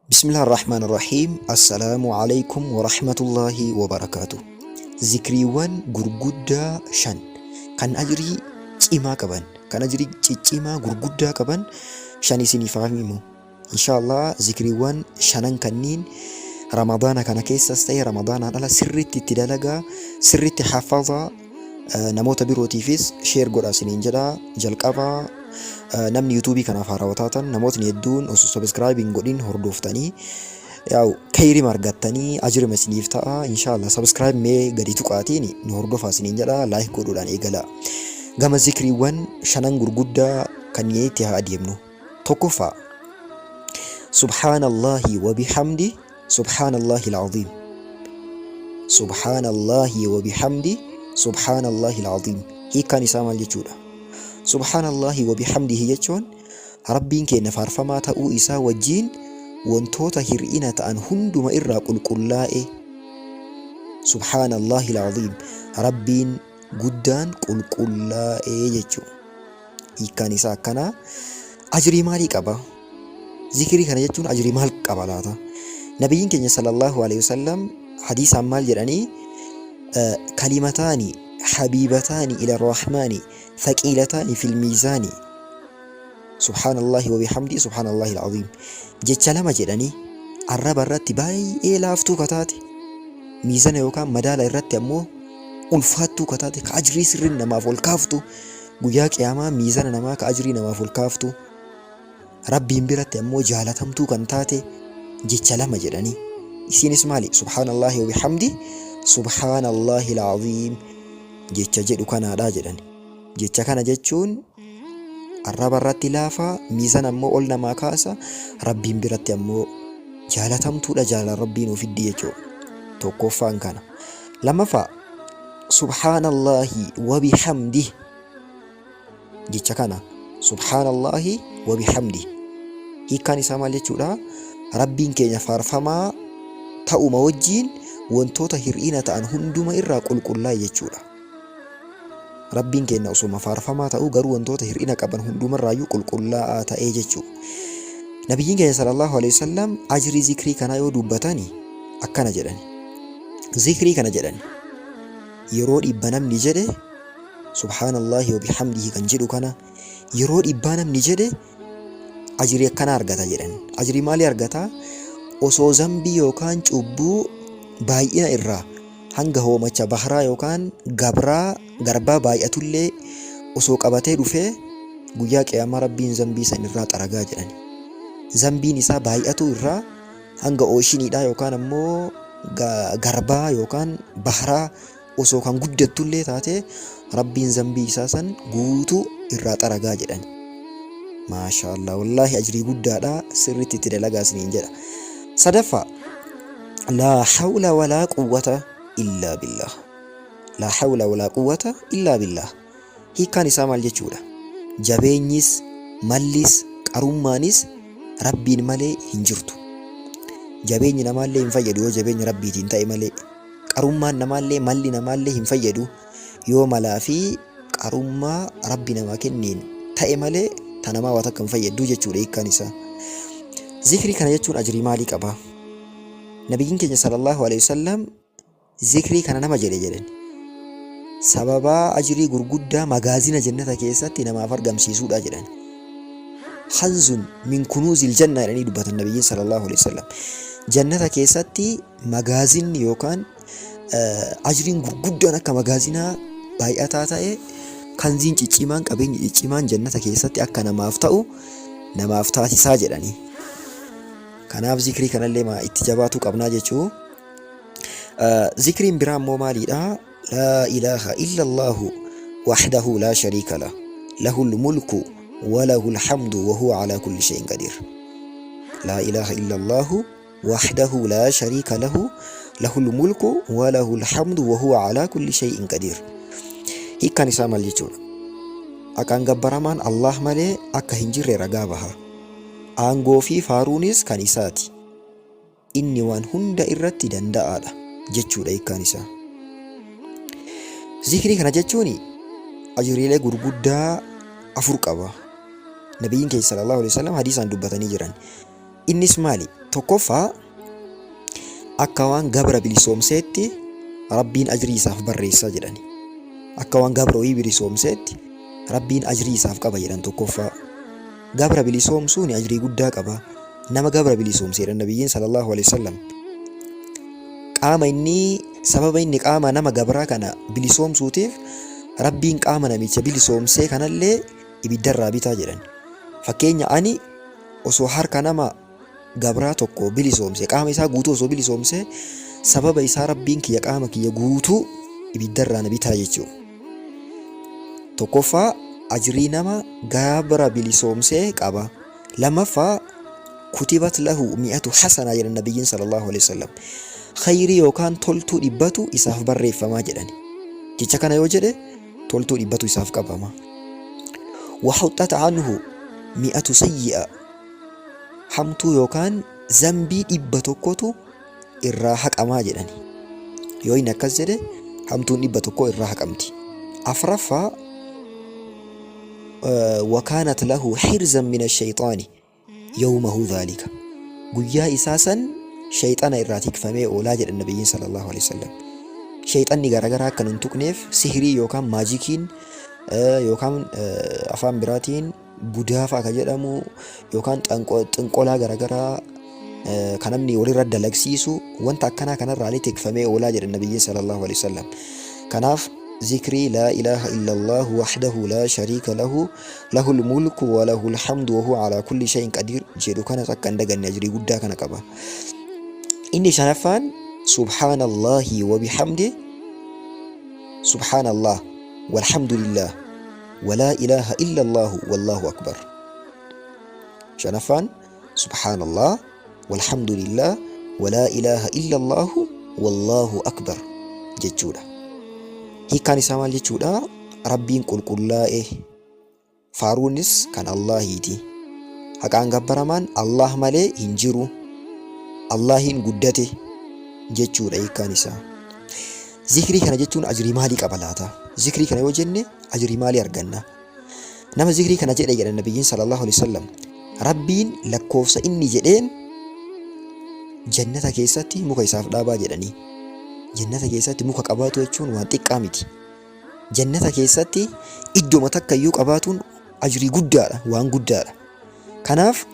Bismillah ar-Rahmaan ar-Rahiim. Assalaamu alaikum wa rahmatullahi wa barakaatuh. Zikriiwwan gurguddaa 5 kan ajrii cimaa qaban, kan ajrii ciccimaa gurguddaa qaban 5 isiniif haa himu. Inshallah zikriiwwan shanan kanniin Ramadaana kana keessas ta'e Ramadaanaan ala sirriitti itti dalagaa, sirriitti hafazaa, namoota birootiifis share godhaa isiniin jedha. Jalqaba namni yuutuubii kanaaf haarawaa taatan, namootni hedduun osoo subscribe hin godhin hordoftanii, yaa'u keyrima argattanii ajrima isiniif ta'a. Inshallah subscribe mee gadi tuqaatiin nu hordofaa isiniin jedha. Like godhuudhaan eegala. Gama zikriiwwan shanan gurguddaa kanneenitti haa adeemnu. Tokkoffaa, Subhaanallahi wa bihamdi Subhaanallahi al-aziim. Subhaanallahi wa bihamdi Subhaanallahi al-aziim. Hiikkaan isaa maal jechuudha? Subhaanallahi wa bihamdihi jechuun Rabbiin keenya faarfamaa ta'uu isaa wajjiin wantoota hir'ina ta'an hunduma irraa qulqullaa'e. Subhaanallahi al-aziim. Rabbiin guddaan qulqullaa'e jechuudha. Hiikkaan isaa akkanaa. Ajrii maalii qaba? Zikrii kana jechuun ajrii maal qaba laata? Nabiyyiin keenya sallallahu alaihi wasallam hadiisaan maal jedhanii? Kalimataani habiibataani ila rahmaani thaqiilataani fil miizaani subhaanallahi wa bihamdii subhaanallahi al'aziim. Jecha lama jedhanii, arraba irratti baay'ee laaftuu kataate, miizana yookaan madaala irratti ammoo ulfaattuu kataate, ka ajrii sirriin namaaf ol kaaftu, guyyaa qiyaamaa miizana namaa ka ajrii namaaf ol kaaftu, Rabbiin biratti ammoo jaalatamtuu kan taate jecha lama jedhanii. Isiinis maali? Subhaanallaahi wa bihamdi subhaanallaahi al'aziim jecha jedhu kanaadha jedhani. Jecha kana jechuun arraba irratti laafa, miizana ammoo ol namaa kaasa, Rabbiin biratti ammoo jaalatamtuudha, jaalala Rabbii nuu fiddi jechuudha. Tokkoffaan kana. Lammaffaa, Subhaanallaahi wa bihamdi jecha kana, Subhaanallaahi wa bihamdi, hiikkaan isaa maal jechuudha? Rabbiin keenya faarfamaa ta'uma wajjiin wantoota hir'ina ta'an hunduma irraa qulqullaa'e jechuudha. Rabbiin keenya osuma faarfamaa ta'uu garuu wantoota hir'ina qaban hundumarraayyuu qulqullaa'aa ta'ee jechuudha. Nabiyyiin keenya sallallahu alaihi wasallam ajrii zikrii kanaa yoo dubbatani akkana jedhani. Zikrii kana jedhani yeroo 100 namni jedhe, subhaanallaahi wa bihamdihi kan jedhu kana yeroo 100 namni jedhe ajrii akkanaa argata jedhan. Ajrii maalii argata? Osoo zambii yookaan cubbuu baay'ina irraa hanga hoomacha bahraa yookaan gabraa garbaa baay'atullee osoo qabatee dhufee, guyyaa qiyaamaa Rabbiin zambii san irraa xaragaa jedhan. Zambiin isaa baay'atuu irraa hanga ooshiniidhaa yookaan ammoo garbaa yookaan bahraa osoo kan guddattullee taate, Rabbiin zambii isaa san guutuu irraa xaragaa jedhan. Maashaallah, wallaahi ajrii guddaadha, sirriitti itti dalagaa isiniin jedha. Sadaffaa, laa hawla walaa quwwata illaa billah. Laa hawla walaa quwwata illaa billah. Hiikkaan isaa maal jechuudha? Jabeenyis, mallis, qarummaanis Rabbiin malee hin jirtu. Jabeenyi namaallee hin fayyadu yoo jabeenya Rabbiitiin ta'e malee. Qarummaan namaallee, malli namaallee hin fayyadu yoo malaa fi qarummaa Rabbi namaa kenneen ta'e malee, ta namaa waa takka hin fayyaddu jechuudha hiikkaan isaa. Zikrii kana jechuun ajrii maalii qaba? Nabiyyiin keenya sallallahu alaihi wasallam zikrii kana nama jedhe jedhan sababaa ajrii gurguddaa magaazina jannata keessatti namaaf argamsiisuudha jedhan. Kanzun min kunuuzil janna jedhanii dubbatan nabiyyiin sallallahu alaihi wasallam. Jannata keessatti magaazinni yookaan ajriin gurguddaan akka magaazinaa baay'ataa ta'e, kanziin ciccimaan, qabeenyi ciccimaan jannata keessatti akka namaaf ta'u namaaf taasisaa jedhanii. Kanaaf zikrii kanallee itti jabaatuu qabnaa jechuu. Zikriin biraa immoo maaliidha? Laa ilaaha illallaahu wahdahu laa shariika lah lahul mulku wa lahul hamdu wa huwa alaa kulli shay'in qadiir. Laa ilaaha illallaahu wahdahu laa shariika lahu lahul mulku wa lahul hamdu wa huwa alaa kulli shay'in qadiir. Hiikkaan isaa maal jechuudha? Haqaan gabbaramaan Allaah malee akka hin jirre ragaa baha. Aangoo fi faaruunis kan isaati. Inni waan hunda irratti danda'aadha jechuudha hiikkaan isaa. Zikrii kana jechuun ajriilee gurguddaa afur qaba. Nabiyyiin keenya sallallahu alaihi wasallam hadiisaan dubbatanii jiran. Innis maali? Tokkoffaa akka waan gabra bilisoomseetti Rabbiin ajrii isaaf barreessa jedhani. Akka waan gabra wayii bilisoomseetti Rabbiin ajrii isaaf qaba jedhan tokkoffaa. Gabra bilisoomsuun ajrii guddaa qaba. Nama gabra bilisoomse jedhan Nabiyyiin sallallahu alaihi wasallam. Qaama inni sababa inni qaama nama gabraa kana bilisoomsuutiif Rabbiin qaama namicha bilisoomsee kanallee ibiddarraa bitaa jedhan. Fakkeenya ani osoo harka nama gabraa tokko bilisoomse qaama isaa guutuu osoo bilisoomse sababa isaa Rabbiin kiyya qaama kiyya guutuu ibiddarraa na bitaa jechuudha. Tokkoffaa ajrii nama gabra bilisoomsee qaba. Lammaffaa kutibat lahu mi'atu hasanaa jedhan nabiyyiin sallallahu alaihi wasallam. Khayrii yookaan toltuu dhibbatu isaaf barreeffamaa jedhani. Jecha kana yoo jedhe toltuu dhibbatu isaaf qabama. Waxuxxat anhu mi'atu sayyi'a hamtuu yookaan zambii 100tu irraa haqamaa jedhani. Yoo inni akkas jedhe hamtuun 100 irraa haqamti. Afraffaa wakaanat lahu hirzan min ashayxaani yawmahu dhaalika. Guyyaa isaa san shayxana irraa tikfamee oolaa jedhan nabiyyiin sallallahu alaihi wasallam. Shayxanni garaagaraa akka nun tuqneef sihirii yookaan maajikiin yookaan afaan biraatiin budaa fa'a ka jedhamu yookaan xinqolaa garaagaraa kan namni walirra dalagsiisu wanta akkanaa kanarraalee tikfamee oolaa jedhan nabiyyiin sallallahu alaihi wasallam. Kanaaf zikrii laa ilaaha illallah wahdahu laa shariika lahu lahul mulku wa lahul hamdu wa huwa alaa kulli shay'in qadiir jedhu kanas akka hin daganne ajrii guddaa kana qaba. Inni shanaffaan subhaanallahi wa bihamdi subhaanallah walhamdulillah walaa ilaaha illallaahu wallaahu akbar. Shanaffaan subhaanallah walhamdulillah walaa ilaaha illallaahu wallaahu akbar jechuudha. Hiikkaan isaa maal jechuudha? Rabbiin qulqullaa'e faaruunis kan Allaahiiti. Haqaan gabbaramaan Allaah malee hin jiru. Allaahiin guddate jechuudha hiikkaan isaa. Zikrii kana jechuun ajrii maalii qaba laata? Zikrii kana yoo jenne ajrii maalii arganna? Nama zikrii kana jedhe jedhan nabiyyiin sallallahu alaihi wasallam Rabbiin lakkoofsa inni jedheen jannata keessatti muka isaaf dhaabaa jedhanii. Jannata keessatti muka qabaatu jechuun waan xiqqaa miti. Jannata keessatti iddoma takka iyyuu qabaatuun ajrii guddaadha, waan guddaadha. Kanaaf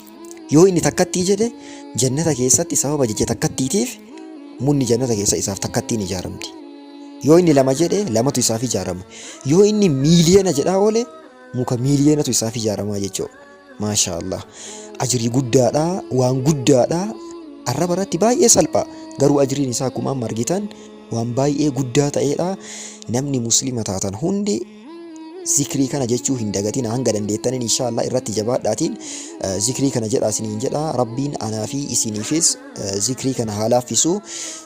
yoo inni takkattii jedhe jannata keessatti sababa jecha takkattiitiif munni jannata keessa isaaf takkattiin ijaaramti. Yoo inni lama jedhe lamatu isaaf ijaarama. Yoo inni miiliyoona jedhaa oole muka miiliyoonatu isaaf ijaaramaa jechuudha. Maashaa Allah. Ajrii guddaadha, waan guddaadha. Arraba irratti baay'ee salphaa. Garuu ajriin isaa akkuma amma argitan waan baay'ee guddaa ta'eedha. Namni muslima taatan hundi zikrii kana jechuu hin dagatina hanga dandeettaniin inshaa Allah irratti jabaadhaatiin zikrii kana jedhaa isiniin jedha. Rabbiin anaa fi isiniifis zikrii kana haa laaffisu.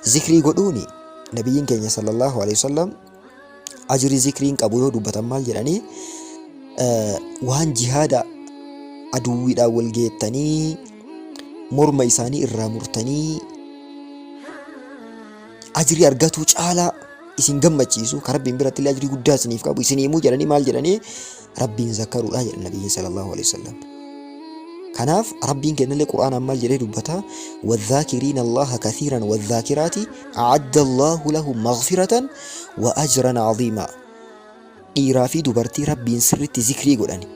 Zikrii godhuuni nabiyyiin keenya sallallahu alaihi wasallam ajrii zikriin qabu yoo dubbatan maal jedhanii waan jihaada aduwwiidhaan wal geettanii morma isaanii irraa murtanii ajrii argatuu caalaa isin gammachiisu ka Rabbiin biratti illee ajrii guddaa isiniif qabu isin himuu jedhanii maal jedhanii Rabbiin zakkaruudha jedhan nabiyyiin sallallahu alaihi wasallam. Kanaaf Rabbiin kennallee Qur'aanaan maal jedhee dubbata wadhaakiriina Allaha kathiiran wadhaakiraati a'adda Allahu lahum maghfiratan wa ajran aziimaa. Dhiiraa fi dubartii Rabbiin sirritti zikrii godhani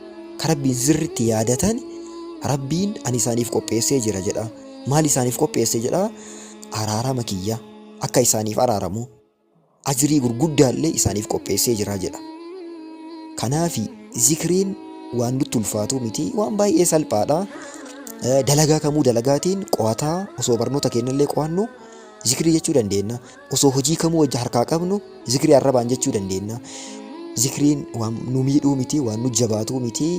ka Rabbiin sirritti yaadatan Rabbiin ani isaaniif qopheessee jira jedha. Maal isaaniif qopheesse jedha? Araarama kiyya akka isaaniif araaramu ajrii gurguddaallee isaaniif qopheessee jira jedha. Kanaafi zikriin waan nutti ulfaatuu miti waan baay'ee salphaadha. Dalagaa kamuu dalagaatiin qo'ataa osoo barnoota keenyallee qo'annu zikrii jechuu dandeenya. Osoo hojii kamuu wajji harkaa qabnu zikrii arrabaan jechuu dandeenya. Zikriin waan nu miidhuu miti waan nu jabaatuu miti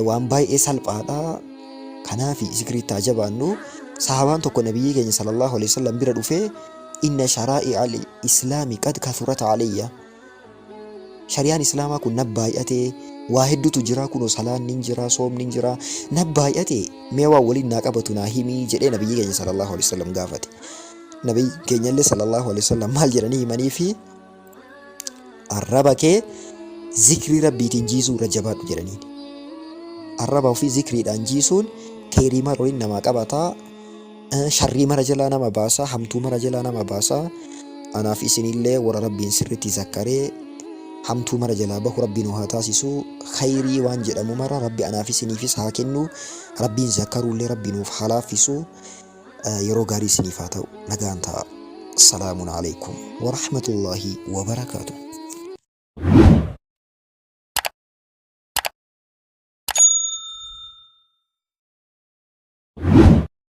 waan baay'ee salphaadha. Kanaafi zikriitti haa jabaannu. Sahabaan tokko nabiyyii keenya sallallahu alaihi wasallam bira dhufee inna sharaa'i'a al-islaami qad kathurat alayya. Shari'aan islaamaa kun na baay'ate waa hedduutu jira kunoo salaanni hin jira soomni hin jira na baay'ate mee waan waliin naa qabatu naa himii jedhee nabiyyii keenya sallallahu alaihi wasallam gaafate. Nabiyyi keenyallee sallallahu alaihi wasallam maal jedhanii himanii fi arraba kee zikrii rabbiitiin jiisuu irra jabaadhu jedhaniin. Arraba ofii zikriidhaan jiisuun keerii maal waliin namaa qabataa. Sharrii mara jalaa nama baasa, hamtuu mara jalaa nama baasa. Anaaf isinillee warra Rabbiin sirritti zakkaree hamtuu mara jalaa bahu Rabbi nu haa taasisu. Khayrii waan jedhamu mara Rabbi anaaf isiniifis haa kennu. Rabbiin zakkaruullee Rabbi nuuf haa laaffisu. Yeroo gaarii isiniif haa ta'u. Nagaan ta'a. Salaamun alaikum wa rahmatullahi wa barakaatuh.